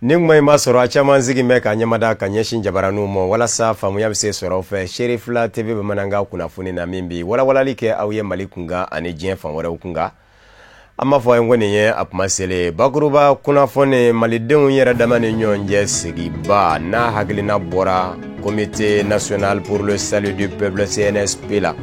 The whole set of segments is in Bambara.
Nin kuma in b'a sɔrɔ a caman sigin bɛ ka ɲɛmada ka ɲɛsin jabaraninw ma walasa faamuya bɛ se sɔrɔ aw fɛ Serifila TV bamanankan kunnafoni na min bi walawalali kɛ aw ye Mali kunkan ani diɲɛ fan wɛrɛw kunkan. An b'a fɔ a ye ko nin ye a kuma selen bakuruba kunnafoni malidenw yɛrɛ dama ni ɲɔgɔn cɛ sigiba n'a hakilina bɔra comité national pour le salut du peuple CNSP la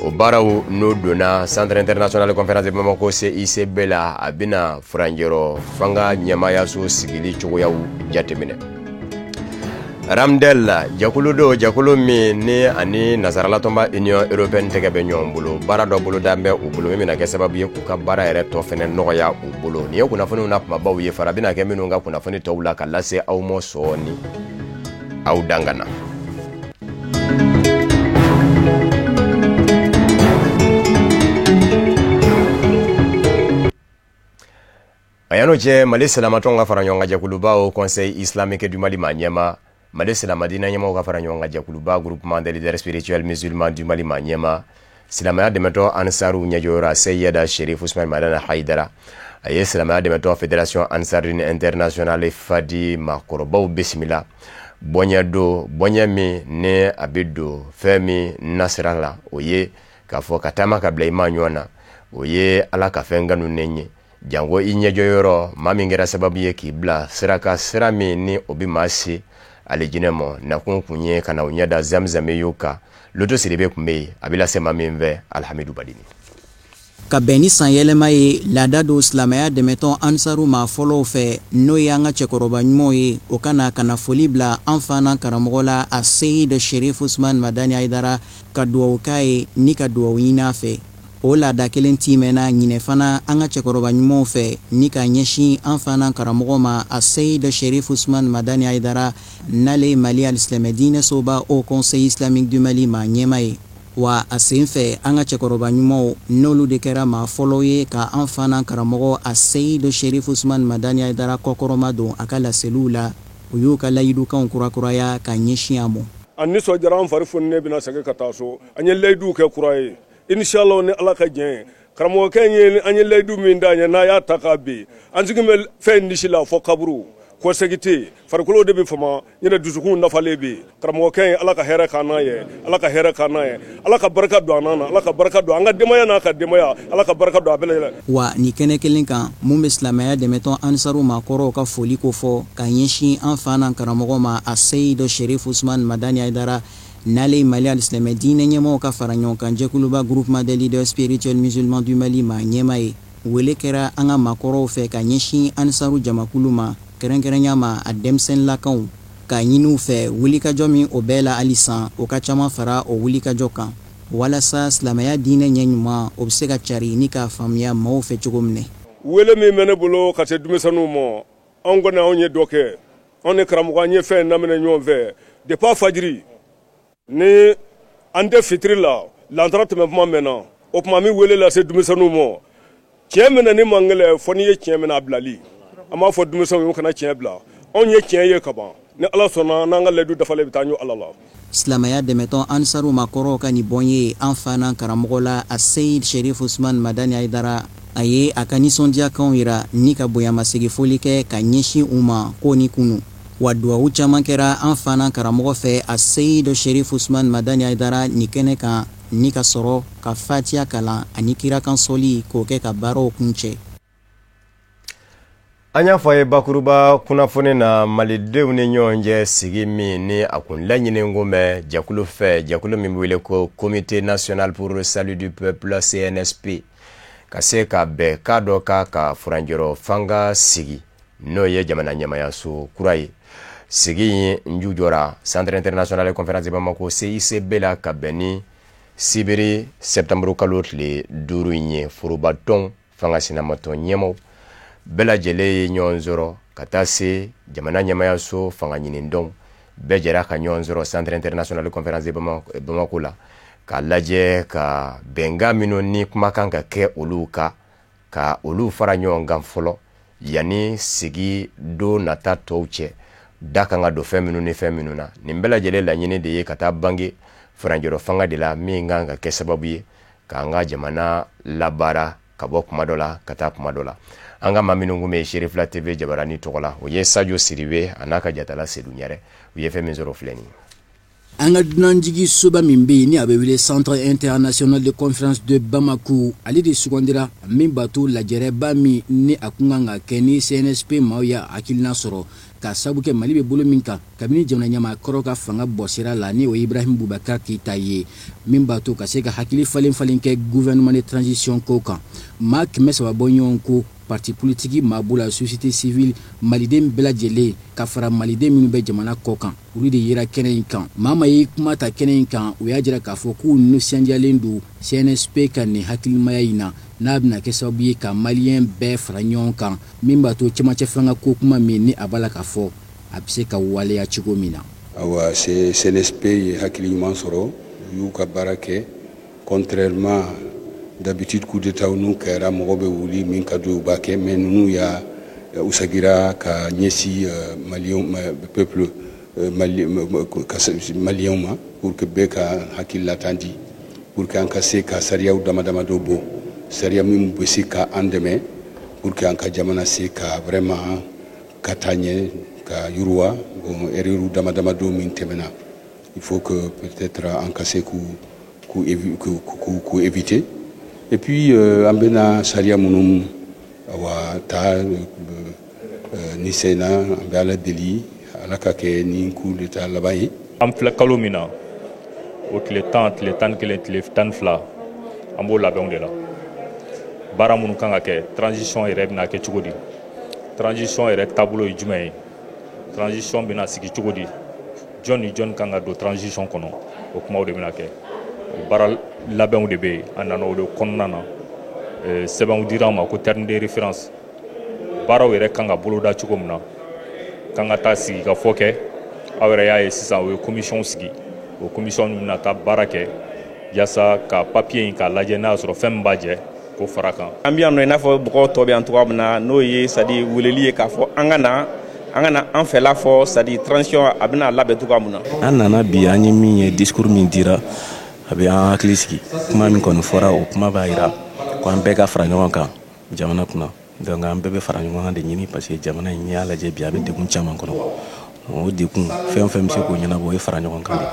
o baaraw n'o donna centre international de conférence de Bamako CICB la a bɛna furancɛrɔ fanga ɲɛmaayaso sigili cogoyaw jateminɛ. Ramdel jɛkulu don jɛkulu min ni ani nasaralatɔnba Union européenne tɛgɛ bɛ ɲɔgɔn bolo baara dɔ boloda bɛ u bolo min bɛna kɛ sababu ye k'u ka baara yɛrɛ tɔ fɛnɛ nɔgɔya u bolo nin ye kunnafoniw na kumabaw ye fara bɛna kɛ minnu ka kunnafoni tɔw la ka lase aw ma sɔɔni aw dangana. A yan'o cɛ Mali silamatɔnw ka fara ɲɔgɔn kan jɛkuluba Haut Conseil islamique du Mali maa ɲɛmaa Mali silamɛdiinɛ ɲɛmaaw ka fara ɲɔgɔn kan jɛkuluba Groupement des leaders spirituels musulmans du Mali maa ɲɛmaa silamɛya dɛmɛtɔn Ansaru ɲɛjɔyɔrɔ Seyida Sherif Usman Madani Hayidara a ye silamɛya dɛmɛtɔn Fédération Ansarudine Internationale Fadi maakɔrɔbaw bisimila bɔɲɛ don bɔɲɛ min ni a bɛ don fɛn min nasira la o ye k'a fɔ ka taama ka bila i maa ɲɔgɔn na o ye Ala ka fɛn kanunen ye janko i ɲɛjɔyɔrɔ maa min kɛra sababu ye k'i bila sira kan sira min ni o bɛ maa se alijinɛ ma nakun kun ye ka na u ɲɛ da zamzamiyu kan loto siribe tun bɛ yen a bɛ lase maa min fɛ alihamidu badini ka bɛn ni sanyɛlɛma ye laada don silamɛya dɛmɛtɔn ansaru maa fɔlɔw fɛ n'o ye an ka cɛkɔrɔba ɲumanw ye o ka na ka na foli bila an fa n'an karamɔgɔ la a seyid sherif usman madani hayidara ka duwawu k'a ye ni ka duwawu ɲini a fɛ O laada kelen timɛna ɲinɛ fana an ka cɛkɔrɔba ɲumanw fɛ ni ka ɲɛsin an fa n'an karamɔgɔ ma a seyid sherif usman madani hayidara n'ale ye mali alisilamɛ diinɛ soba Haut Conseil islamique du Mali maa ɲɛmaa ye wa a sen fɛ an ka cɛkɔrɔba ɲumanw n'olu de kɛra maa fɔlɔw ye ka an fa n'an karamɔgɔ a seyid sherif usman madani hayidara kɔkɔrɔmadon a ka laseliw la u y'u ka layidukanw kurakuraya ka ɲɛsin a ma. An nisɔndiyara an fari foninen bɛna segin ka taa so an ye layiduw kɛ kura ye Inshallah ni Ala ka jɛn ye karamɔgɔkɛ in ye an ye layidu min d'a ɲɛ n'a y'a ta k'a bin an sigi bɛ fɛn in disi la fɔ kaburu kɔsegin tɛ yen farikolo de bɛ fama ɲinɛ dusukun nafalen bɛ yen karamɔgɔkɛ in Ala ka hɛrɛ k'an n'a ye Ala ka hɛrɛ k'an n'a ye Ala ka barika don an na Ala ka barika don an ka denbaya n'a ka denbaya Ala ka barika don a bɛɛ lajɛlen wa nin kɛnɛ kelen kan mun bɛ silamɛya dɛmɛtɔn ansaru maakɔrɔw ka foli kofɔ ka ɲɛsin an fa n'an karamɔgɔ ma a seyid sherif usman madani hayidara N'ale ye Mali alisilamɛ diinɛ ɲɛmɔgɔw ka faraɲɔgɔnkan jɛkuluba Groupement des leaders spirituels musulmans du Mali maa ɲɛmaa ye, wele kɛra an ka maakɔrɔw fɛ ka ɲɛsin Ansaru jamakulu ma, kɛrɛnkɛrɛnya ma a denmisɛnninlakaw, k'a ɲini u fɛ wulikajɔ min o bɛɛ la halisa u ka caman fara o wulikajɔ kan walasa silamɛya diinɛ ɲɛ ɲuman o bɛ se ka cari ni k'a faamuya maaw fɛ cogo min. Wele min bɛ ne bolo ka se denmisɛnninw ma, anw kɔni anw ye dɔ kɛ anw ni karamɔgɔ an ye fɛn in daminɛ ɲɔgɔn fɛ depuis fajiri ni an tɛ fitiri la lantara tɛmɛ kuma mɛnna o tuma an bɛ wele lase denmisɛnninw ma tiɲɛ minɛni man gɛlɛn fo n'i ye tiɲɛ minɛ a bilali an b'a fɔ denmisɛnw ye u kana tiɲɛ bila anw ye tiɲɛ ye kaban ni ala sɔnna n'an ka layidu dafalen bɛ taa ɲɔ ala la Silamɛya dɛmɛtɔn Ansaru maakɔrɔw ka nin bɔn ye an fa n'an karamɔgɔ la Aseyid Sherif Usman Madani Hayidara a ye a ka nisɔndiyakanw jira ni ka bonyamasegin foli kɛ ka ɲɛsin u ma ko ni kunu wa duwawu caman kɛra an fa n'an karamɔgɔ fɛ Aseyid Sherif Usman Madani Hayidara nin kɛnɛ kan ni ka sɔrɔ ka fatiya kalan ani kirakan sɔli k'o kɛ ka baaraw kuncɛ. An y'a fɔ a ye bakuruba kunnafoni na malidenw ni ɲɔgɔn cɛ sigi min ni a kun laɲini kun bɛ jɛkulu fɛ jɛkulu min bɛ wele ko comité national pour le salut du peuple CNSP ka se ka bɛn k'a dɔ kan ka furancɛrɔ fanga sigi n'o ye jamana ɲɛmayaso kura ye sigi in ju jɔra centre international de conférence de Bamako CICB la ka bɛn ni sibiri septembre kalo tile 5 in ye forobatɔn fanga sinamatɔn ɲɛmaw bɛɛ lajɛlen ye ɲɔgɔn sɔrɔ ka taa se jamana ɲɛmayaso fanga ɲinidɔnw bɛɛ jɛra ka ɲɔgɔn sɔrɔ centre international de conférence de Bamako la k'a lajɛ ka bɛnkan minnu ni kuma kan ka kɛ olu kan ka olu fara ɲɔgɔn kan fɔlɔ yanni sigi don nata tɔw cɛ Da kan ka don fɛn minnu ni fɛn minnu na. Nin bɛɛ lajɛlen laɲini de ye ka taa bange furancɛrɔ fanga de la, min kan ka kɛ sababu ye k'an ka jamana labaara ka bɔ kuma dɔ la ka taa kuma dɔ la. An ka maa minnu kun bɛ Serifila TV jabarani tɔgɔ la, o ye Sajo Siribe a n'a ka jatala Sedu Ɲɛrɛ. U ye fɛn min sɔrɔ filɛ nin ye. An ka dunanjigi soba min bɛ yen, ni a bɛ wele Centre international de conférence de Bamako, ale de sugandira min b'a to lajɛrɛba min ni a kun kan ka kɛ, ni CNSP maaw y'a hakilina sɔrɔ ka sabu kɛ Mali bɛ bolo min kan kabini jamana ɲɛmaa kɔrɔ ka fanga bɔsira la, ni o ye Ibrahim Boubacar Keïta ye, min b'a to ka se ka hakili falen falen kɛ gouvernement de transition ko kan. Maa 300 bɔ ɲɔgɔn ko, parti politique maa b'o la, société civile, maliden bɛɛ lajɛlen ka fara maliden minnu bɛ jamana kɔ kan, olu de yera kɛnɛ in kan. Maa ma ye kuma ta kɛnɛ in kan, u y'a jira k'a fɔ k'u nisɔndiyalen don CNSP ka nin hakilimaya in na, n'a bɛna kɛ sababu ye ka maliyɛn bɛɛ fara ɲɔgɔn kan, min b'a to cɛmancɛ fanga ko kuma min ni a b'a la ka fɔ, a bɛ se ka waleya cogo min na. Awa, CNSP ye hakili ɲuman sɔrɔ, u y'u ka baara kɛ. Contrairement d'habitude, coup d'état n'u kɛra, mɔgɔ bɛ wuli, min ka d'u b'a kɛ, mais ninnu y'a u sagira ka ɲɛsin maliyɛnw, peuple maliyɛnw ma, pour que bɛɛ ka hakililatan di, pour que an ka se ka sariyaw dama dama dɔ bɔ, sariya min bɛ se ka an dɛmɛ pour que an ka jamana se ka vraiment ka taa ɲɛ, ka yiriwa. Bon, erreur dama dama dɔ min tɛmɛna, il faut que peut-être an ka se k'u éviter. Et puis an bɛna sariya minnu awa ta ni sen na, an bɛ Ala deli, Ala ka kɛ ni coup d'état laban ye. An filɛ kalo min na, o tile 10, tile 11, tile 12, an b'o labɛnw de la. Baara minnu kan ka kɛ, transition yɛrɛ bɛna kɛ cogo di, transition yɛrɛ taabolo ye jumɛn ye, transition bɛna sigi cogo di, jɔn ni jɔn kan ka don transition kɔnɔ, o kumaw de bɛna kɛ. O baara labɛnw de bɛ yen. An nana o de kɔnɔna na, sɛbɛnw dira an ma ko terme de référence, baaraw yɛrɛ kan ka boloda cogo min na, kan ka taa sigi ka fɔ kɛ. Aw yɛrɛ y'a ye sisan, o ye commission sigi. O commission bɛna taa baara kɛ yaasa ka papier in k'a lajɛ, n'a y'a sɔrɔ fɛn min b'a jɛ, k'o fara kan. An bɛ yan nɔ i n'a fɔ mɔgɔw tɔ bɛ yan cogoya min na, n'o ye c'est à dire weleli ye k'a fɔ an ka na an fɛla fɔ, c'est à dire transition a bɛna labɛn cogoya min na. An nana bi, an ye min ye, discours min dira, a bɛ an hakili sigi. Kuma min kɔni fɔra, o kuma b'a jira ko an bɛɛ ka fara ɲɔgɔn kan jamana kunna. Donc an bɛɛ bɛ fara ɲɔgɔn kan de ɲini, parce que jamana in, n'i y'a lajɛ bi, a bɛ degun caman kɔnɔ. O degun, fɛn o fɛn bɛ se k'o ɲɛnabɔ, o ye fara ɲɔgɔn kan de.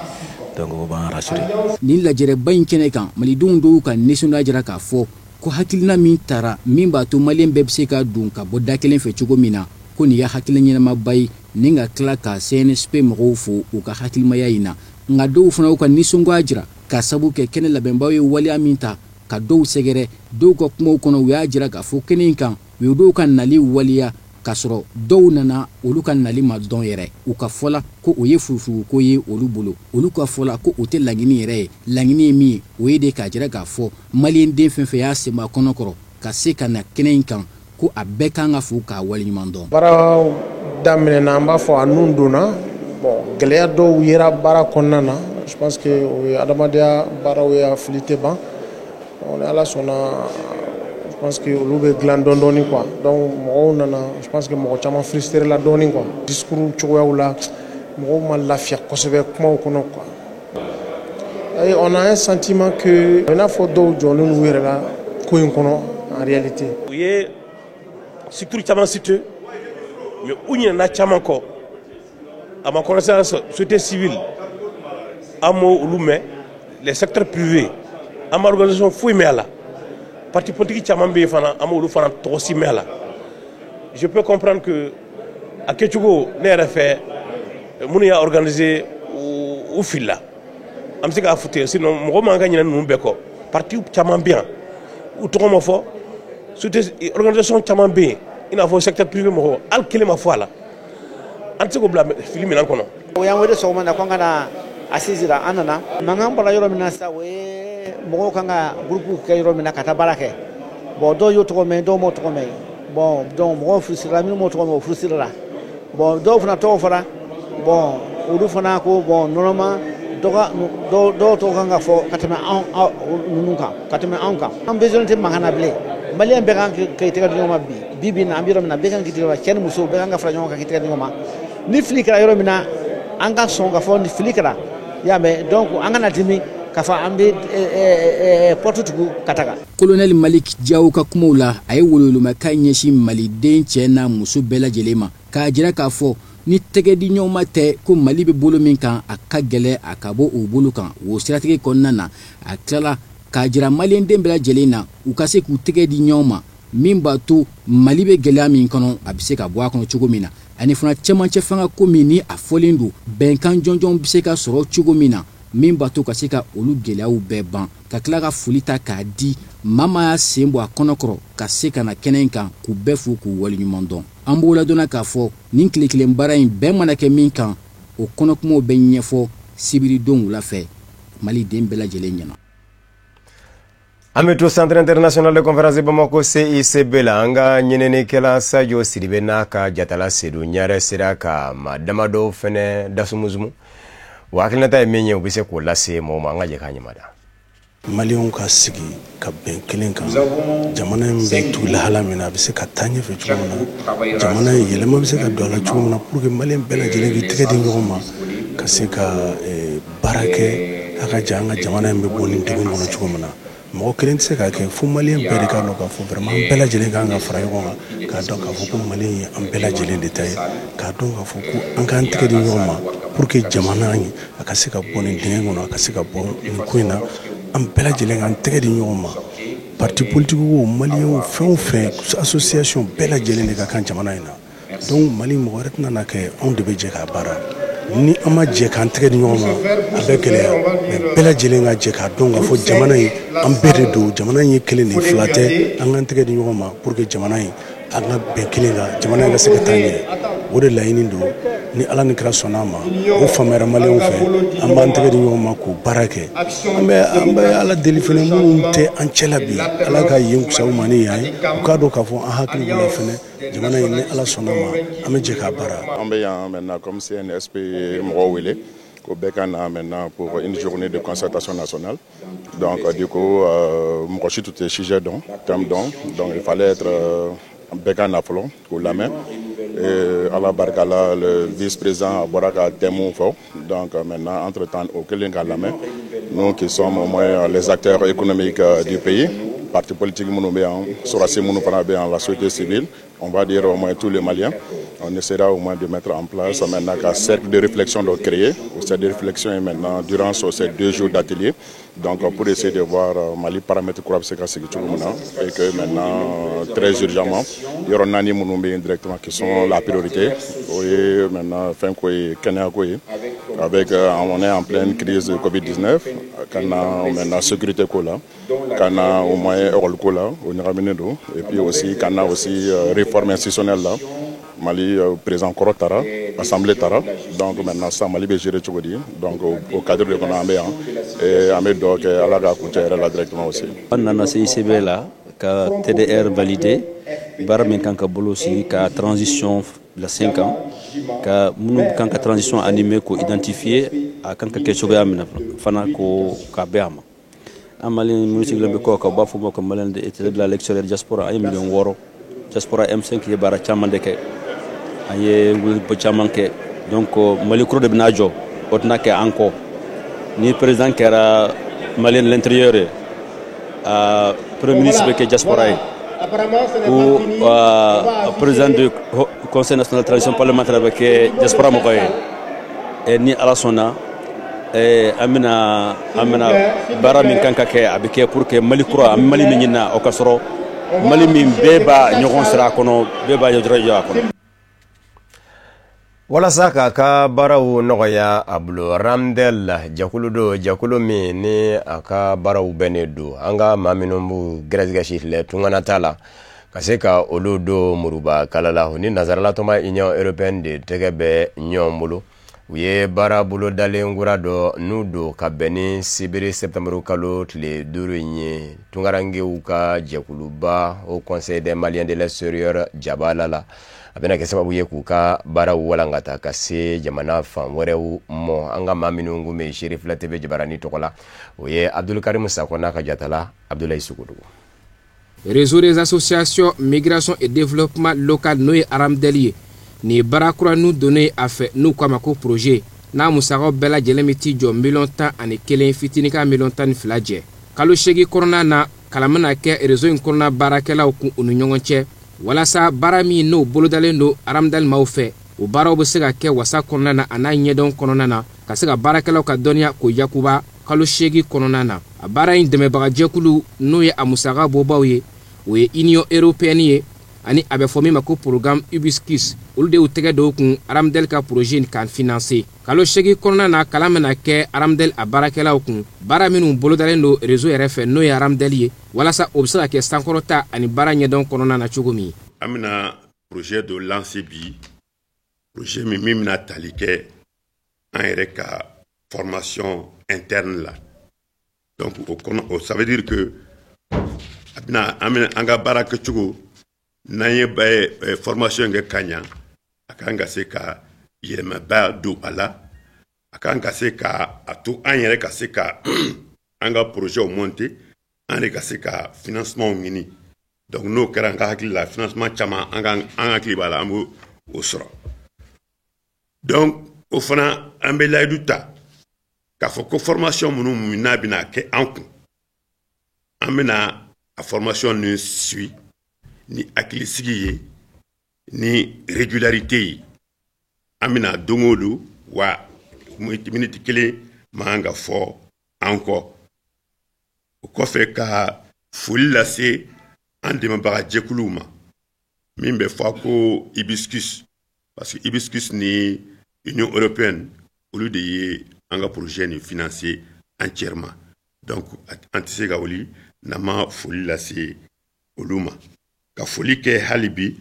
Donc o b'an rassurer. Nin lajɛrɛba in kɛnɛ kan, malidenw dɔw ka nisɔndiya jira k'a fɔ ko hakilina min tara, min b'a to maliyɛn bɛɛ bɛ se ka don ka bɔ da kelen fɛ cogo min na, ko nin ye hakilina ɲɛnamaba ye, ni ka tila ka CNSP mɔgɔw fo u ka hakilimaya in na. Nka dɔw fana y'u ka nisɔngoya jira ka sabu kɛ kɛnɛ labɛnbaw ye waleya min ta ka dɔw sɛgɛrɛ. Dɔw ka kumaw kɔnɔ, u y'a jira k'a fɔ kɛnɛ in kan, u ye dɔw ka nali waleya k'a sɔrɔ dɔw nana, olu ka nali ma dɔn yɛrɛ. U ka fɔ la ko o ye furufuruko ye olu bolo. Olu ka fɔ la ko o tɛ laɲini yɛrɛ ye. Laɲini ye min ye, o ye de k'a jira k'a fɔ maliyɛnden fɛn fɛn y'a senba kɔnɔ kɔrɔ ka se ka na kɛnɛ in kan, ko a bɛɛ kan ka fo k'a waleɲuman dɔn. Baara daminɛna, an b'a fɔ a nun donna. Bon, gɛlɛya dɔw yera baara kɔnɔna na. Je pense que o ye adamadenya baaraw ye, a fili tɛ ban. Ni Ala sɔnna, je pense que olu bɛ dilan dɔɔni dɔɔni quoi. Donc mɔgɔw nana, je pense que mɔgɔ caman frustré la dɔɔni quoi. Discours cogoyaw la, mɔgɔw ma lafiya kosɛbɛ kumaw kɔnɔ quoi. Et on a un sentiment que i n'a fɔ dɔw jɔlen n'u yɛrɛ la ko in kɔnɔ en réalité. U ye structure caman cité, mais u ɲinɛna caman kɔ. À ma connaissance, société civile, an m'o olu mɛn, les secteurs privés, an ma organisation foyi mɛn a la. Parti politique caman bɛ yen fana, an m'olu fana tɔgɔ si mɛn a la. Je peux comprendre que a kɛcogo, ne yɛrɛ fɛ, minnu y'a organiser, u filila, an bɛ se k'a fɔ ten. Sinon mɔgɔ man ka ɲinɛ ninnu bɛɛ kɔ. Parti caman bɛ yan, u tɔgɔ ma fɔ. Société, organisation caman bɛ yen, i n'a fɔ secteur privé mɔgɔw, hali kelen ma fɔ a la. An tɛ se k'o bila fili minɛn kɔnɔ. O y'an wele sɔgɔma na ko an ka na assise la. An nana, mankan bɔra yɔrɔ min na sisan, o ye mɔgɔw kan ka groupe kɛ yɔrɔ min na ka taa baara kɛ. Bon, dɔw y'o tɔgɔ mɛn, dɔw m'o tɔgɔ mɛn. Bon, donc mɔgɔw frustré, minnu m'o tɔgɔ mɛn, o frustré la. Bon, dɔw fana tɔgɔ fɔra. Bon, olu fana ko bon, normalement dɔ ka dɔw tɔgɔ kan ka fɔ ka tɛmɛ anw ninnu kan, ka tɛmɛ anw kan. An besoin tɛ mankan na bilen. Maliyɛn bɛɛ kan k'i tɛgɛ di ɲɔgɔn ma. Bi bi bi in na, an bɛ yɔrɔ min na, bɛɛ kan k'i tɛgɛ di ɲɔgɔn ma, cɛ ni muso, bɛɛ kan ka fara ɲɔgɔn kan k'i tɛgɛ di ɲɔgɔn ma. Ni fili kɛra yɔrɔ min na, an ka sɔn ka fɔ ni fili kɛra, i y'a mɛn. Donc an kana dimi k'a fɔ an bɛ porte tugu ka taga. Kolonɛli Malik Jawo ka kumaw la, a ye welewelemakan ɲɛsin maliden cɛ n'a muso bɛɛ lajɛlen ma, k'a jira k'a fɔ ni tɛgɛ di ɲɔgɔn ma tɛ, ko Mali bɛ bolo min kan, a ka gɛlɛ a ka bɔ o bolo kan. O siratigɛ kɔnɔna na, a tilala k'a jira maliyɛnden bɛɛ lajɛlen na, u ka se k'u tɛgɛ di ɲɔgɔn ma, min b'a to Mali bɛ gɛlɛya min kɔnɔ, a bɛ se ka bɔ a kɔnɔ cogo min na, ani fana cɛmancɛ fanga ko min ni a fɔlen don, bɛnkan jɔnjɔn bɛ se ka sɔrɔ cogo min na, min b'a to ka se ka olu gɛlɛyaw bɛɛ ban. Ka tila ka foli ta k'a di maa maa y'a sen bɔ a kɔnɔkɔrɔ ka se ka na kɛnɛ in kan, k'u bɛɛ fo k'u waleɲuman dɔn. An b'o ladɔnna k'a fɔ nin tile kelen baara in bɛɛ mana kɛ min kan, o kɔnɔkumaw bɛ ɲɛfɔ sibiridon wula fɛ maliden bɛɛ lajɛlen ɲɛna. An bɛ to Centre international de conférence Bamako, CICB la. An ka ɲininikɛla Sadio Sidibe n'a ka jatala Sedu Ɲarɛ sera ka maa damadɔ fɛnɛ dasumusumu. O hakilinata ye min ye, u bɛ se k'o lase mɔgɔw ma. An ka jɛ k'a ɲɛmada. Maliyɛnw ka sigi ka bɛn kelen kan, jamana in bɛ tugu lahala min na, a bɛ se ka taa ɲɛfɛ cogo min na, jamana in yɛlɛma bɛ se ka don a la cogo min na, pour que maliyɛn bɛɛ lajɛlen k'i tɛgɛ di ɲɔgɔn ma ka se ka baara kɛ, a ka ja an ka jamana in bɛ bɔ nin degun kɔnɔ cogo min na. Mɔgɔ kelen tɛ se k'a kɛ, fo maliyɛn bɛɛ de k'a dɔn k'a fɔ vraiment an bɛɛ lajɛlen kan ka fara ɲɔgɔn kan, k'a dɔn k'a fɔ ko Mali ye an bɛɛ lajɛlen de ta ye, k'a dɔn k'a fɔ ko an k'an tɛgɛ di ɲɔgɔn ma pour que jamana in a ka se ka bɔ nin dingɛ kɔnɔ, a ka se ka bɔ nin ko in na. An bɛɛ lajɛlen k'an tɛgɛ di ɲɔgɔn ma, parti politique o, maliyɛnw fɛn o fɛn, association bɛɛ lajɛlen de ka kan jamana in na. Donc Mali, mɔgɔ wɛrɛ tɛna na kɛ, anw de bɛ jɛ k'a baara. Ni an ma jɛ k'an tɛgɛ di ɲɔgɔn ma, a bɛ gɛlɛya. Mais bɛɛ lajɛlen ka jɛ k'a dɔn k'a fɔ jamana in, an bɛɛ de don. Jamana in ye kelen de, fila tɛ. An k'an tɛgɛ di ɲɔgɔn ma pour que jamana in, an ka bɛn kelen kan, jamana in ka se ka taa ɲɛ. O de laɲini don. Ni Ala ni kira sɔnna a ma, o faamuyara maliyɛnw fɛ, an b'an tɛgɛ di ɲɔgɔn ma k'o baara kɛ. An bɛ Ala deli fɛnɛ, minnu tɛ an cɛla bi, Ala ka yen kusa u ma ni yan ye, u k'a dɔn k'a fɔ an hakili b'u la fɛnɛ. Jamana in, ni Ala sɔnna ma, an bɛ jɛ k'a baara. An bɛ yan maintenant comme CNSP mɔgɔw wele ko bɛɛ ka na maintenant pour une journée de concertation nationale. Donc du coup, mɔgɔ si tun tɛ sujet dɔn, thème dɔn, donc il fallait être bɛɛ ka na fɔlɔ k'o lamɛn. Et Ala barika la, le vice-président a bɔra ka thème fɔ. Donc maintenant, entre temps, o kɛlen k'a lamɛn, nous qui sommes au moins les acteurs économiques du pays, parti politique minnu bɛ yan, sɔrɔdasi minnu fana bɛ yan, la société civile, on va dire au moins tous les Maliens, on essaiera au moins de mettre en place maintenant un cercle de réflexion de créer. Cercle de réflexion est maintenant durant ces 2 jours d'atelier. Donc pour essayer de voir Mali paramètres kura bɛ se ka sigi cogo min na, et que maintenant, très urgemment, yɔrɔ naani minnu bɛ yen directement qui sont la priorité, o ye maintenant fɛn ko ye, kɛnɛya ko ye, avec on est en pleine crise de Covid-19, ka na maintenant sécurité ko la, ka na au moins école ko la, o ɲagaminen don, et puis aussi ka na aussi réforme institutionnelle la. Mali président kɔrɔ taara, assemblée taara, donc maintenant sisan Mali bɛ gérer cogo di? Donc o cadre de kɔnɔ an bɛ yan et an bɛ dugawu kɛ Ala k'a kuncɛ yɛrɛ la directement aussi. An nana CICB la ka TDR validé, baara min kan ka bolo sigi ka transition la 5 ans, ka minnu kan ka transition animer k'o identifier, a kan ka kɛ cogoya min na fana, ko ka bɛn a ma. An Mali minnu sigilen bɛ kɔ kan, u b'a fɔ ma ko Malien de de l'extérieur, diaspora, an ye miliyɔn 6. Diaspora M5 ye baara caman de kɛ, an ye wulikajɔ caman kɛ. Donc Mali kura de bɛna jɔ, o tɛna kɛ an kɔ. Ni président kɛra Malien de l'intérieur ye, premier ministre bɛ kɛ diaspora ye, ou président du Conseil national de transition parlementaire bɛ kɛ diaspora mɔgɔ ye. Ni Ala sɔnna, an bɛna baara min kan ka kɛ, a bɛ kɛ pour que Mali kura, an bɛ Mali min ɲini, o ka sɔrɔ, Mali min bɛɛ b'a ɲɔgɔn sira a kɔnɔ, bɛɛ b'a jɔ a kɔnɔ. Walasa k'a ka baaraw nɔgɔya a bolo, RAMDEL jɛkulu do, jɛkulu min ni a ka baaraw bɛnnen don an ka maa minnu b'u gɛrɛsɛgɛ si filɛ tungana t'a la, ka se ka olu don muruba kala la, o ni nansaralatɔnba Union européenne de tɛgɛ bɛ ɲɔgɔn bolo. U ye baara bolodalen kura dɔ n'u don ka bɛn ni sibiri sɛptanburu kalo tile 5 in ye, tunkarankew ka jɛkuluba, Haut Conseil des Maliens de l'extérieur jabala la. A bɛna kɛ sababu ye k'u ka baaraw walankata ka se jamana fan wɛrɛw mɔ. An ka maa minnu kun bɛ Seere Fila TV jabarani tɔgɔ la, o ye Abdulkarim Sakɔ n'a ka jatala Abdulayi Sogodogo. Réseau des associations migration et développement local, n'o ye ARAMDEL ye. Nin ye baara kura nun donnen a fɛ, n'u k'a ma ko projet, n'a musakaw bɛɛ lajɛlen bɛ t'i jɔ miliyɔn 11 fitinin ka miliyɔn 12 jɛ. Kalo 8 kɔnɔna na, kalan bɛna kɛ réseau in kɔnɔna baarakɛlaw kun u ni ɲɔgɔn cɛ, walasa baara min n'o bolodalen don Armdel maaw fɛ, o baaraw bɛ se ka kɛ wasa kɔnɔna na a n'a ɲɛdɔn kɔnɔna na, ka se ka baarakɛlaw ka dɔnniya k'o yakuba kalo 8 kɔnɔna na. A baara in dɛmɛbagajɛkulu, n'o ye a musaka bɔbaw ye, o ye Union européenne ye, ani a bɛ fɔ min ma ko programme Hibiscus. Olu de y'u tɛgɛ dɔw kun Armdel ka projet in kan financer. Kalo 8 kɔnɔna na, kalan bɛna kɛ Armdel a baarakɛlaw kun, baara minnu bolodalen don réseau yɛrɛ fɛ, n'o ye Armdel ye, walasa o bɛ se ka kɛ sankɔrɔta ani baara ɲɛdɔn kɔnɔna na cogo min. An bɛna projet dɔ lancer bi, projet min bɛna tali kɛ an yɛrɛ ka formation interne la. Donc o kɔnɔ, o ça veut dire que a bɛna an bɛna an ka baara kɛcogo, n'an ye formation kɛ ka ɲa, a kan ka se ka yɛlɛmaba don a la, a kan ka se ka a to an yɛrɛ ka se ka an ka projet monter, an yɛrɛ ka se ka financement ɲini. Donc n'o kɛra, an ka hakili la, financement caman, an ka an hakili b'a la, an b'o o sɔrɔ. Donc o fana, an bɛ layidu ta k'a fɔ ko formation minnu n'a bɛna kɛ an kun, an bɛna a formation ninnu suit ni hakilisigi ye, ni régularité ye. An bɛna don o don, wa miniti kelen man kan ka fɔ an kɔ. O kɔfɛ, ka foli lase an dɛmɛbaga jɛkuluw ma, min bɛ fɔ ko Hibiscus, parce que Hibiscus ni Union européenne, olu de ye an ka projet nin financer entièrement. Donc an tɛ se ka wuli n'an ma foli lase olu ma. Ka foli kɛ hali bi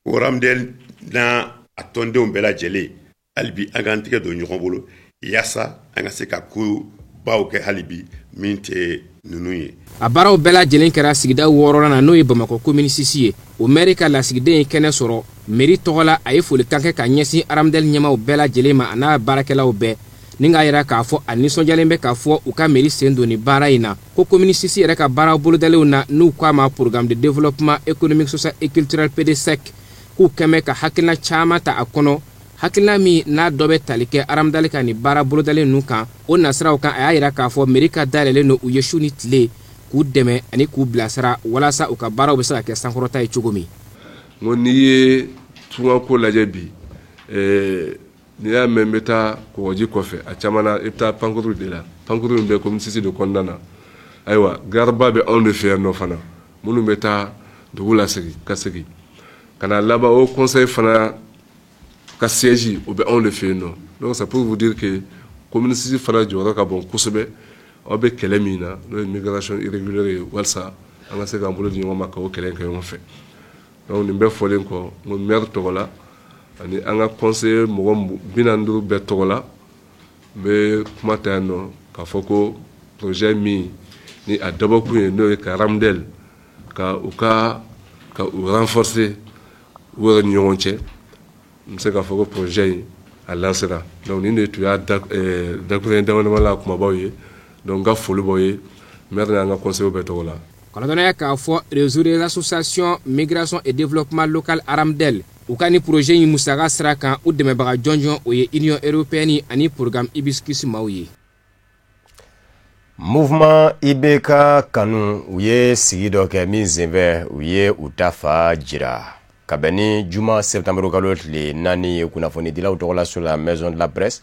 Armdel n'a a tɔndenw bɛɛ lajɛlen. Hali bi an k'an tɛgɛ don ɲɔgɔn bolo, yaasa an ka se ka ko baw kɛ hali bi min tɛ ninnu ye. A baaraw bɛɛ lajɛlen kɛra sigida wɔɔrɔnan na, n'o ye Bamakɔ commune 6 ye. O mɛri ka lasigiden ye kɛnɛ sɔrɔ mairie tɔgɔ la. A ye folikan kɛ ka ɲɛsin Armdel ɲɛmaw bɛɛ lajɛlen ma, a n'a baarakɛlaw bɛɛ, ni k'a yira k'a fɔ a nisɔndiyalen bɛ k'a fɔ u ka mairie sen don nin baara in na, ko commune 6 yɛrɛ ka baara bolodalenw na, n'u k'a ma programme de développement économique, social et culturel, PDSEC, k'u kɛmɛ ka hakilina caman ta a kɔnɔ, hakilina min n'a dɔ bɛ tali kɛ Armdel ka nin baara bolodalen ninnu kan, o nasiraw kan. A y'a yira k'a fɔ mairie ka dayɛlɛlen don u ye su ni tile, k'u dɛmɛ ani k'u bilasira, walasa u ka baaraw bɛ se ka kɛ sankɔrɔta ye cogo min. N ko n'i ye tungako lajɛ bi, n'i y'a mɛn n bɛ taa kɔgɔji kɔfɛ, a caman na, i bɛ taa pankuru de la. Pankuru in bɛ commune 6 de kɔnɔna na. Ayiwa, gariba bɛ anw de fɛ yan nɔ fana, minnu bɛ taa dugu la segin ka segin ka na laban. O conseil fana ka siège, o bɛ anw de fɛ yen nɔ. Donc c'est pour vous dire que commune 6 fana jɔyɔrɔ ka bon kosɛbɛ aw bɛ kɛlɛ min na, n'o ye migration irrégulière ye, walasa an ka se k'an bolo di ɲɔgɔn ma ka o kɛlɛ kɛ ɲɔgɔn fɛ. Donc nin bɛɛ fɔlen kɔ, n ko maire tɔgɔ la ani an ka conseiller mɔgɔ 45 bɛɛ tɔgɔ la, n bɛ kuma ta yan nɔ k'a fɔ ko projet min ni a dabɔkun ye, n'o ye ka Armdel ka u ka u renforcer u yɛrɛ ni ɲɔgɔn cɛ, n bɛ se k'a fɔ ko projet in a lancera. Donc nin de tun y'a dakuruɲɛ dama dama la kumabaw ye. Donc n ka foli b'aw ye, maire n'an ka conseillers bɛɛ tɔgɔ la. Kɔnɔdɔnna k'a fɔ réseau des associations migration et développement local, Armdel, u ka ni projet in musaka sira kan, u dɛmɛbaga jɔnjɔn, o ye Union européenne ani programme Hibiscus maaw ye. Mouvement IBK kanu, u ye sigi dɔ kɛ min senfɛ u ye u ta fa jira, ka bɛn ni juma septembre kalo tile 4 ye, kunnafonidilaw tɔgɔlaso la, Maison de la Presse.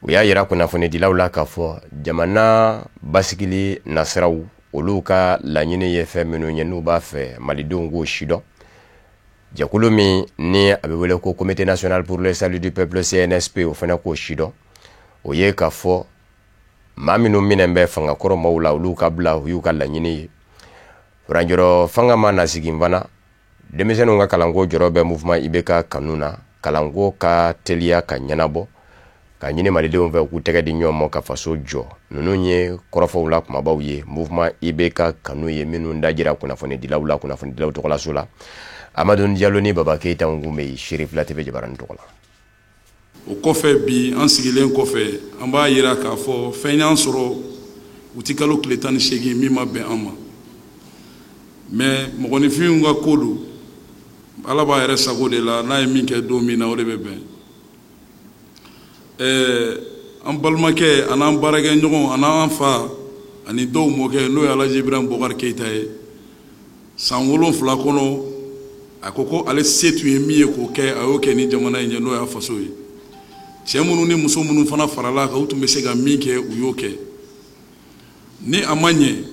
U y'a yira kunnafonidilaw la k'a fɔ jamana basigili nasiraw, olu ka laɲini ye fɛn minnu ye, n'u b'a fɛ malidenw k'o sidɔn. Jɛkulu min ni a bɛ wele ko Comité national pour le salut du peuple, CNSP, o fana k'o sidɔn. O ye k'a fɔ maa minnu minɛ bɛ fangakɔrɔ maaw la, olu ka bila, u y'u ka laɲini ye. Furancɛrɔ fanga ma na sigi fana, denmisɛnninw ka kalanko jɔrɔ bɛ mouvement IBK kanu na, kalanko ka teliya ka ɲɛnabɔ, ka ɲini malidenw fɛ k'u tɛgɛ di ɲɔgɔn ma ka faso jɔ. Ninnu ye kɔrɔfɔw la kumabaw ye mouvement IBK kanu ye minnu dajira kunnafonidilaw la, kunnafonidilaw tɔgɔlaso la. Amadu Jalo ni Baba Keyita kun bɛ yen, Serifila TV jabarani tɔgɔ la. O kɔfɛ, bi an sigilen kɔfɛ, an b'a yira k'a fɔ fɛn y'an sɔrɔ uti kalo tile 18 min ma bɛn an ma. Mais mɔgɔninfinw ka ko don. Ala b'a yɛrɛ sago de la, n'a ye min kɛ don min na, o de bɛ bɛn. An balimakɛ an'an baarakɛɲɔgɔn an'an fa ani dɔw mɔkɛ, n'o ye Alaji Ibrahim Bɔkari Keyita ye, san 7 kɔnɔ, a ko ko ale se tun ye min ye k'o kɛ, a y'o kɛ ni jamana in ye, n'o y'a faso ye. Cɛ minnu ni muso minnu fana farala a kan, u tun bɛ se ka min kɛ, u y'o kɛ. Ni a ma ɲɛ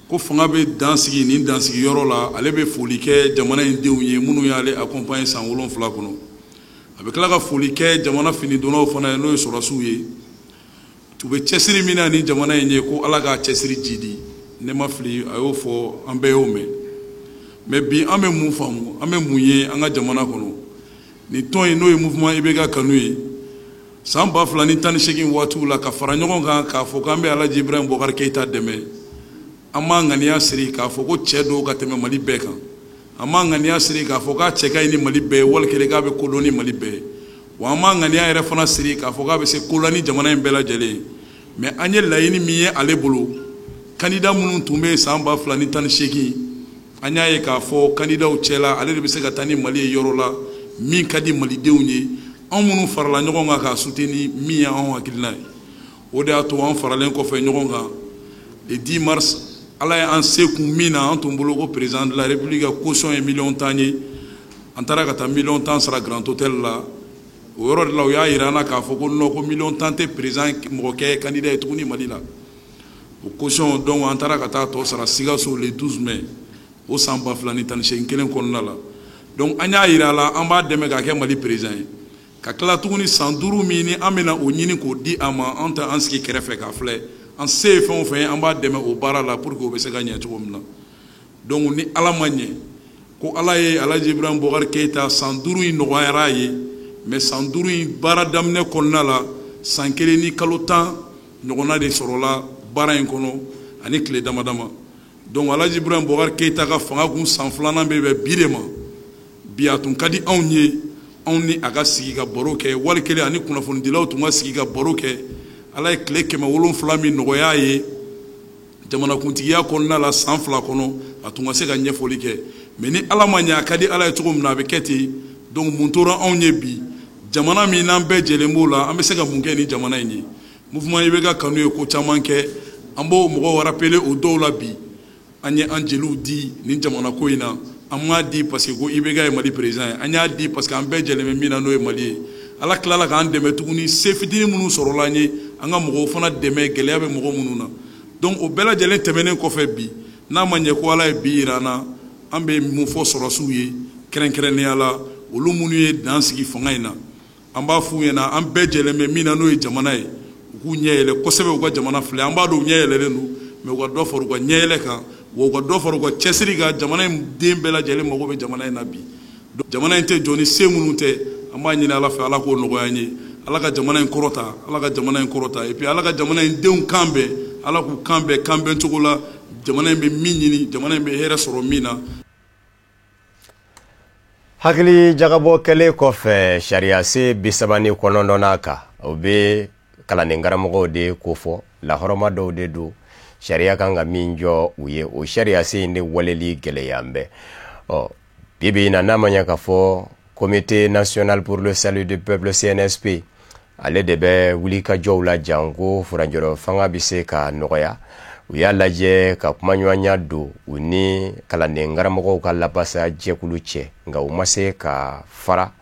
ko fanga bɛ dan sigi nin dansigiyɔrɔ la, ale bɛ foli kɛ jamana in denw ye minnu y'ale accompagner san 7 kɔnɔ. A bɛ tila ka foli kɛ jamana finidonnaw fana ye, n'o ye sɔrɔdasiw ye. U bɛ cɛsiri min na ni jamana in ye, ko Ala k'a cɛsiri jidi. Ne ma fili, a y'o fɔ, an bɛɛ y'o mɛn. Mais bi, an bɛ mun faamu, an bɛ mun ye an ka jamana kɔnɔ? Nin tɔn in, n'o ye mouvement IBK kanu ye, san 2018 waatiw la, ka fara ɲɔgɔn kan k'a fɔ k'an bɛ Alaji Ibrahim Bɔkari Keyita dɛmɛ, an m'an ŋaniya siri k'a fɔ ko cɛ don ka tɛmɛ Mali bɛɛ kan. An m'an ŋaniya siri k'a fɔ k'a cɛ ka ɲi ni Mali bɛɛ ye, wali kelen k'a bɛ kodɔn ni Mali bɛɛ ye. Wa an m'an ŋaniya yɛrɛ fana siri k'a fɔ k'a bɛ se ko la ni jamana in bɛɛ lajɛlen ye. Mais an ye laɲini min ye ale bolo, candidat minnu tun bɛ yen san 2018, an y'a ye k'a fɔ candidatw cɛla, ale de bɛ se ka taa ni Mali ye yɔrɔ la min ka di malidenw ye. Anw minnu farala ɲɔgɔn kan k'a soutenir, min ye anw hakilina ye, o de y'a to an faralen kɔfɛ ɲɔgɔn kan le 10 mars, Ala ye an se kun min na, an tun bolo ko président de la République ka caution ye miliyɔn 10 ye. An taara ka taa miliyɔn 10 sara Grand Hôtel la. O yɔrɔ de la, u y'a yira an na k'a fɔ ko non, ko miliyɔn 10 tɛ président mɔgɔ kɛ candidat ye tuguni Mali la, o caution. Donc an taara ka taa tɔ sara Sikaso le 12 mai, o san 2018 kelen kɔnɔna la. Donc an y'a yira a la, an b'a dɛmɛ k'a kɛ Mali président ye, ka tila tuguni san 5 min ni an bɛna o ɲini k'o di a ma, an tɛ an sigi kɛrɛfɛ k'a filɛ. An se ye fɛn o fɛn ye, an b'a dɛmɛ o baara la pour que o bɛ se ka ɲɛ cogo min na. Donc ni Ala ma ɲɛ ko Ala ye Alaji Ibrahim Bɔkari Keyita san 5 in nɔgɔyara a ye, mais san 5 in baara daminɛ kɔnɔna la, san 1 ni kalo 10 ɲɔgɔnna de sɔrɔla baara in kɔnɔ ani tile dama dama. Donc Alaji Ibrahim Bɔkari Keyita ka fanga kun san 2nan bɛ bɛn bi de ma. Bi, a tun ka di anw ye, anw ni a ka sigi ka baro kɛ, wali kelen ani kunnafonidilaw tun ka sigi ka baro kɛ. Ala ye tile 700 min nɔgɔya ye jamanakuntigiya kɔnɔna la san 2 kɔnɔ, a tun ka se ka ɲɛfɔli kɛ. Mais ni Ala ma ɲɛ, a ka di Ala ye cogo min na, a bɛ kɛ ten. Donc mun tora anw ye bi? Jamana min n'an bɛɛ jɛlen b'o la, an bɛ se ka mun kɛ ni jamana in ye? Mouvement IBK kanu ye ko caman kɛ, an b'o mɔgɔw rappeler o dɔw la. Bi, an ye an jeliw di nin jamana ko in na. An m'a di parce que ko IBK ye Mali président ye, an y'a di parce que an bɛɛ jɛlen bɛ min na, n'o ye Mali ye. Ala tilala k'an dɛmɛ tuguni, se fitinin minnu sɔrɔla an ye, an ka mɔgɔw fana dɛmɛ, gɛlɛya bɛ mɔgɔ minnu na. Donc o bɛɛ lajɛlen tɛmɛnen kɔfɛ, bi, n'a ma ɲɛ ko Ala ye bi yira an na, an bɛ mun fɔ sɔrɔdasiw ye, kɛrɛnkɛrɛnnenya la olu minnu ye dan sigi fanga in na? An b'a f'u ɲɛna, an bɛɛ jɛlen bɛ min na, n'o ye jamana ye, u k'u ɲɛ yɛlɛ kosɛbɛ, u ka jamana filɛ. An b'a dɔn u ɲɛ yɛlɛlen don, mais u ka dɔ fara u ka ɲɛ yɛlɛ kan, wa u ka dɔ fara u ka cɛsiri kan. Jamana in den bɛɛ lajɛlen mago bɛ jamana in na bi. Jamana in tɛ jɔ ni se minnu tɛ, an b'a ɲini Ala fɛ, Ala k'o nɔgɔya an ye. Ala ka jamana in kɔrɔta, Ala ka jamana in kɔrɔta, et puis Ala ka jamana in denw kan bɛn, Ala k'u kan bɛn kan bɛn cogo la, jamana in bɛ min ɲini, jamana in bɛ hɛrɛ sɔrɔ min na. Hakili jagabɔ kɛlen kɔfɛ sariyasen 39nan kan, o bɛ kalanden karamɔgɔw de kofɔ, lahɔrɔma dɔw de don, sariya kan ka min jɔ u ye, o sariyasen in de waleli gɛlɛya bɛ. Ɔ bi bi in na, n'a ma ɲɛ k'a fɔ Comité national pour le salut du peuple, CNSP, ale de bɛ wulikajɔw la janko furancɛrɔ fanga bɛ se ka nɔgɔya, u y'a lajɛ ka kumaɲɔgɔnya don u ni kalanden karamɔgɔw ka lapasa jɛkulu cɛ, nka u ma se ka fara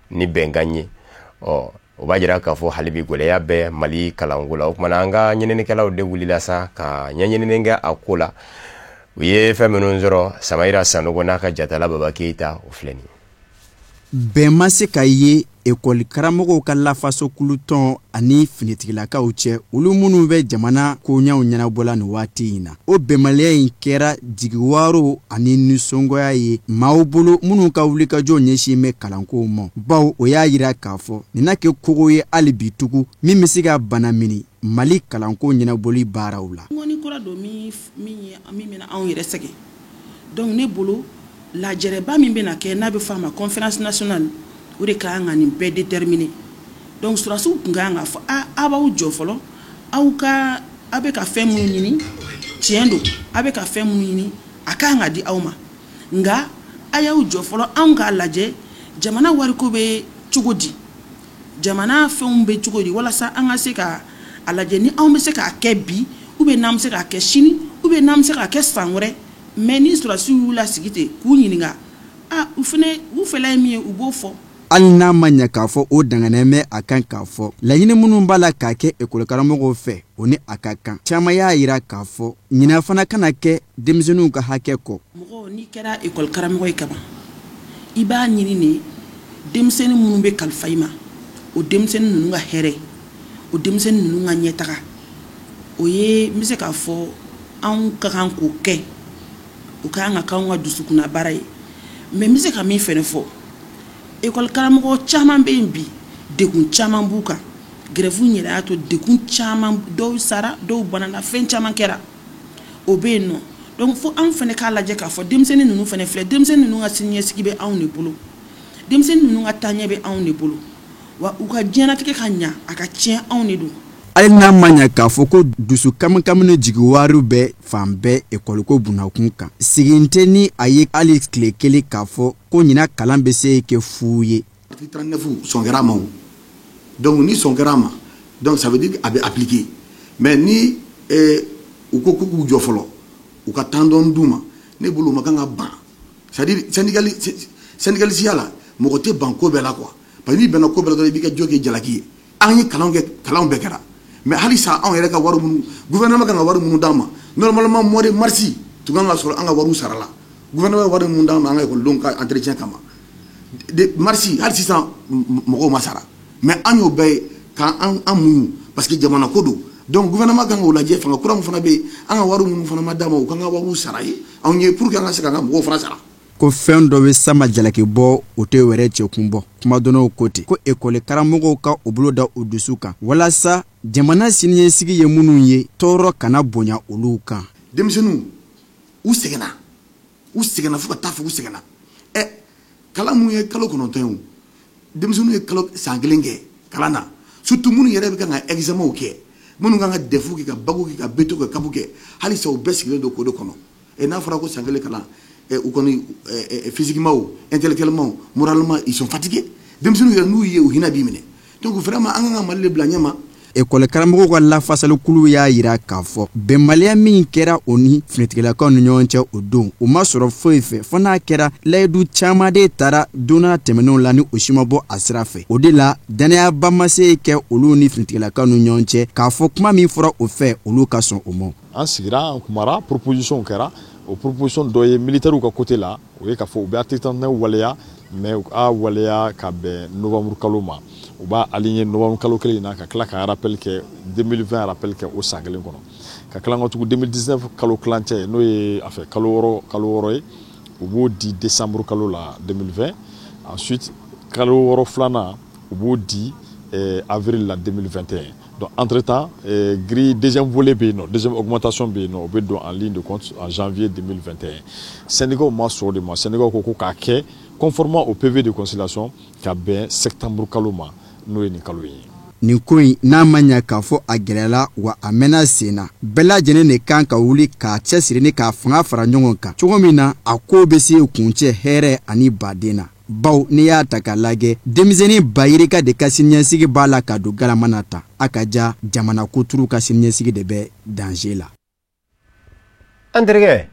ni bɛnkan ye. Ɔ o b'a jira k'a fɔ hali bi gɛlɛya bɛ Mali kalanko la. O kumana, an ka ɲininikɛlaw de wulila sa ka ɲɛɲinini kɛ a ko la. U ye fɛn minnu sɔrɔ, Samayira Sanogo n'a ka jatala Baba Keyita, o filɛ nin ye. Bɛn ma se ka ye ekɔli karamɔgɔw ka lafasokulutɔn ani finitigilakaw cɛ, olu minnu bɛ jamana koɲaw ɲɛnabɔla nin waati in na. O bɛnbaliya in kɛra jigiwaro ani nisɔngoya ye maaw bolo minnu ka wulikajɔ ɲɛsin bɛ kalankow ma, bawo o y'a yira k'a fɔ nin na kɛ kogo ye hali bi tugun min bɛ se ka bana mini Mali kalanko ɲɛnabɔli baaraw la. Ŋɔni kura don min min bɛna anw yɛrɛ sɛgɛn. Donc ne bolo, lajɛrɛba min bɛna kɛ, n'a bɛ fɔ a ma conférence nationale, o de ka kan ka nin bɛɛ déterminer. Donc sɔrɔdasiw tun ka kan k'a fɔ a aw b'aw jɔ fɔlɔ, aw ka aw bɛ ka fɛn minnu ɲini, tiɲɛ don, aw bɛ ka fɛn minnu ɲini, a ka kan ka di aw ma, nka a a y'aw jɔ fɔlɔ, anw k'a lajɛ jamana wariko bɛ cogo di, jamana fɛnw bɛ cogo di, walasa an ka se ka a lajɛ ni anw bɛ se k'a kɛ bi, ou bien n'an bɛ se k'a kɛ sini, ou bien n'an bɛ se k'a kɛ san wɛrɛ. Mais ni sɔrɔdasiw y'u lasigi ten k'u ɲininka, a u fana u fɛla ye min ye, u b'o fɔ. Hali n'a ma ɲɛ k'a fɔ o danganiya bɛ a kan k'a fɔ laɲini minnu b'a la k'a kɛ ekɔlikaramɔgɔw fɛ, o ni a ka kan, caman y'a yira k'a fɔ ɲinɛ fana kana kɛ denmisɛnninw ka hakɛ kɔ. Mɔgɔ, n'i kɛra ekɔli karamɔgɔ ye kaban, i b'a ɲini de denmisɛnnin minnu bɛ kalifa i ma, o denmisɛnnin ninnu ka hɛrɛ, o denmisɛnnin ninnu ka ɲɛtaga, o ye n bɛ se k'a fɔ anw ka kan k'o kɛ, o ka kan ka k'anw ka dusukunna baara ye. Mais n bɛ se ka min fɛnɛ fɔ, ekɔli karamɔgɔ caman bɛ yen bi, degun caman b'u kan. Grève yɛrɛ y'a to degun caman, dɔw sara, dɔw banana, fɛn caman kɛra, o bɛ yen nɔ. Donc fo anw fana k'a lajɛ k'a fɔ denmisɛnnin ninnu fana filɛ, denmisɛnnin ninnu ka siniɲɛsigi bɛ anw de bolo, denmisɛnnin ninnu ka taaɲɛ bɛ anw de bolo, wa u ka diɲɛnatigɛ ka ɲa a ka tiɲɛ, anw de don. Hali n'a ma ɲɛ k'a fɔ ko dusu kamikami ni jigiwariw bɛ fan bɛɛ ekɔliko bunakun kan, sigin tɛ ni a ye hali tile kelen k'a fɔ ko ɲinan kalan bɛ se kɛ fu ye. Article 39, sɔn kɛra a ma o. Donc ni sɔn kɛra a ma, donc ça veut dire a bɛ appliquer. Mais ni u ko k'u jɔ fɔlɔ, u ka temps dɔɔni d'u ma, ne bolo u ma kan ka ban. C'est à dire syndicalisiya la, mɔgɔ tɛ ban ko bɛɛ la quoi, parce que n'i bɛnna ko bɛɛ la dɔrɔn, i b'i ka jo kɛ jalaki ye. An ye kalan kɛ, kalanw bɛɛ kɛra, mais halisa anw yɛrɛ ka wari minnu, gouvernement kan ka wari minnu d'an ma, normalement mois de mars tun kan ka sɔrɔ an ka wariw sara la. Gouvernement ye wari minnu d'an ma an ka ekɔlidenw ka entretien kama de mars, hali sisan mɔgɔw ma sara. Mais an y'o bɛɛ ye k'an an muɲu, parce que jamana ko don. Donc gouvernement kan k'o lajɛ, fanga kura min fana bɛ yen, an ka wari minnu fana ma d'a ma, u kan ka wariw sara ye anw ye pour que an ka se k'an ka mɔgɔw fana sara. Ko fɛn dɔ bɛ sama jalaki bɔ, o tɛ wɛrɛ cɛkun bɔ. Kumadɔnnaw ko ten ko ekɔli karamɔgɔw ka u bolo da u dusu kan walasa jamana siniɲɛsigi ye minnu ye, tɔɔrɔ kana bonya olu kan. Denmisɛnninw, u sɛgɛnna, u sɛgɛnna fo ka taa fɔ u sɛgɛnna. Ɛ, kalan mun ye kalo 9 ye o, denmisɛnninw ye kalo san kelen kɛ kalan na, surtout minnu yɛrɛ bɛ kan ka examen kɛ, minnu kan ka DEF kɛ, ka bac kɛ, ka BT kɛ, CAP kɛ, halisa u bɛɛ sigilen don k'o de kɔnɔ. Ɛ, n'a fɔra ko san kelen kalan, u kɔni, physiquement o, intellectuellement, moralement, ils sont fatigués. Denmisɛnninw yɛrɛ, n'u ye, u hinɛ b'i minɛ. Donc vraiment, an kan ka Mali de bila ɲɛma. Ekɔli karamɔgɔw ka lafasalikulu y'a yira k'a fɔ bɛnbaliya min kɛra o ni finitigilakaw ni ɲɔgɔn cɛ o don, o ma sɔrɔ foyi fɛ, fo n'a kɛra layidu caman de taara donna tɛmɛnenw la ni o si ma bɔ a sira fɛ. O de la dannayaba ma se kɛ olu ni finitigilakaw ni ɲɔgɔn cɛ k'a fɔ kuma min fɔra o fɛ, olu ka sɔn o ma. An sigira, an kumara, proposition kɛra. O proposition dɔ ye militaires ka côté la, o ye k'a fɔ u bɛ article 39 waleya, mais u ka waleya ka bɛn novembre kalo ma. U b'a aligner novembre kalo kelen in na, ka tila ka rappel kɛ 2020, rappel kɛ o san kelen kɔnɔ, ka tila ka tugu 2019 kalo tilancɛ, n'o ye a fɛ kalo 6, kalo 6 ye, u b'o di décembre kalo la 2020. Ensuite kalo 6 filanan, u b'o di avril la 2021. Donc entre temps, grille deuxième volet bɛ yen nɔ, deuxième augmentation bɛ yen nɔ, o bɛ don en ligne de compte en janvier 2021. Syndicat ma sɔn o de ma. Syndicat ko k'a kɛ conformément au PV de conciliation, ka bɛn septembre kalo ma, n'o ye nin kalo ye. Nin ko in, n'a ma ɲɛ k'a fɔ a gɛlɛyala wa a mɛnna sen na, bɛɛ lajɛlen de kan ka wuli k'a cɛsiri ni k'a fanga fara ɲɔgɔn kan cogo min na a ko bɛ se kuncɛ hɛrɛ ani baden na, baw n'i y'a ta k'a lajɛ, denmisɛnnin bayirika de ka siniɲɛsigi b'a la ka don galama na ta a ka ja, jamana koturu ka siniɲɛsigi de bɛ danger la. An terikɛ.